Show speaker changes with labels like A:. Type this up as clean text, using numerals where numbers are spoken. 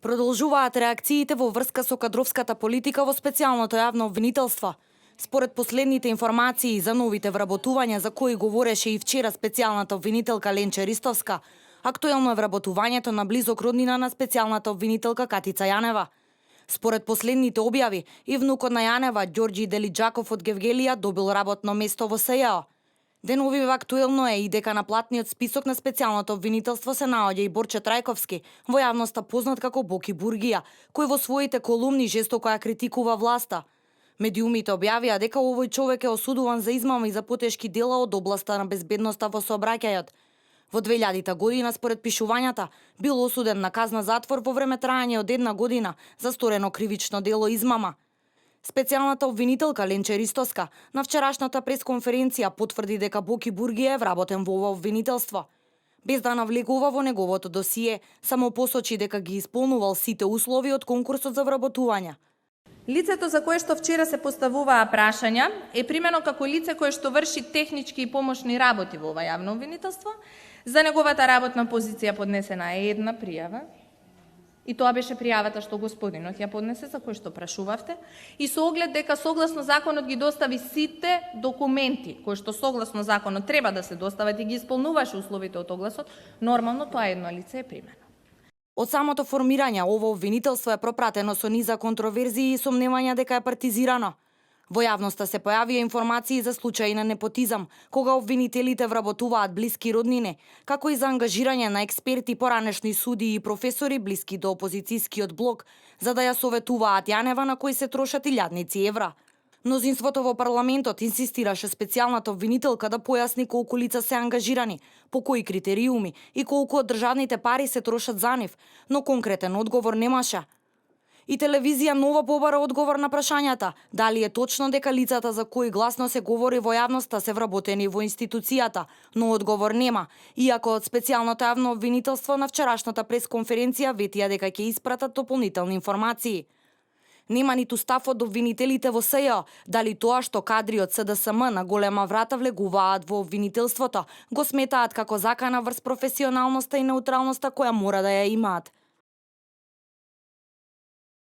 A: Продолжуваат реакциите во врска со кадровската политика во специјалното јавно обвинителство. Според последните информации за новите вработувања за кои говореше и вчера специјалната обвинителка Ленче Ристовска, актуелно е вработувањето на близок роднина на специјалната обвинителка Катица Јанева. Според последните објави, и внукот на Јанева, Ѓорѓи Делиџаков од Гевгелија, добил работно место во СЈО. Деновиве актуелно е и дека на платниот список на специјалното обвинителство се наоѓа и Борче Трајковски, во јавноста познат како Боки Бургија, кој во своите колумни жестоко ја критикува власта. Медиумите објавија дека овој човек е осудуван за измама и за потешки дела од областа на безбедноста во сообраќајот. Во 2000 година, според пишувањата, бил осуден на казна затвор во време траење од 1 година за сторено кривично дело измама. Специјалната обвинителка Ленче Ристовска на вчерашната пресконференција потврди дека Боки Бургија е вработен во ова обвинителство. Без да навлегува во неговото досие, само посочи дека ги исполнувал сите услови од конкурсот за вработување.
B: Лицето за кое што вчера се поставуваа прашања е примено како лице кое што врши технички и помошни работи во ова јавно обвинителство. За неговата работна позиција поднесена е една пријава. И тоа беше пријавата што господинот ја поднесе, за кој што прашувавте, и со оглед дека согласно законот ги достави сите документи кои што согласно законот треба да се достават и ги исполнуваше условите од огласот, нормално тоа едно лице е примено.
A: Од самото формирање ово обвинителство е пропратено со низа контроверзии и сомневања дека е партизирано. Во јавноста се појавија информации за случаи на непотизам, кога обвинителите вработуваат блиски роднини, како и за ангажирање на експерти, поранешни судии и професори блиски до опозицијскиот блок, за да ја советуваат Јанева на кои се трошат илјадници евра. Мнозинството во парламентот инсистираше специјалната обвинителка да појасни колку лица се ангажирани, по кои критериуми и колку од државните пари се трошат за нив, но конкретен одговор немаше. И телевизија Нова побара одговор на прашањата дали е точно дека лицата за кои гласно се говори во јавноста се вработени во институцијата, но одговор нема, иако од специјалното јавно обвинителство на вчерашната пресконференција ветија дека ќе испратат дополнителни информации. Нема ниту став од обвинителите во СЈО, дали тоа што кадри од СДСМ на голема врата влегуваат во обвинителството, го сметаат како закана врз професионалноста и неутралноста која мора да ја имаат.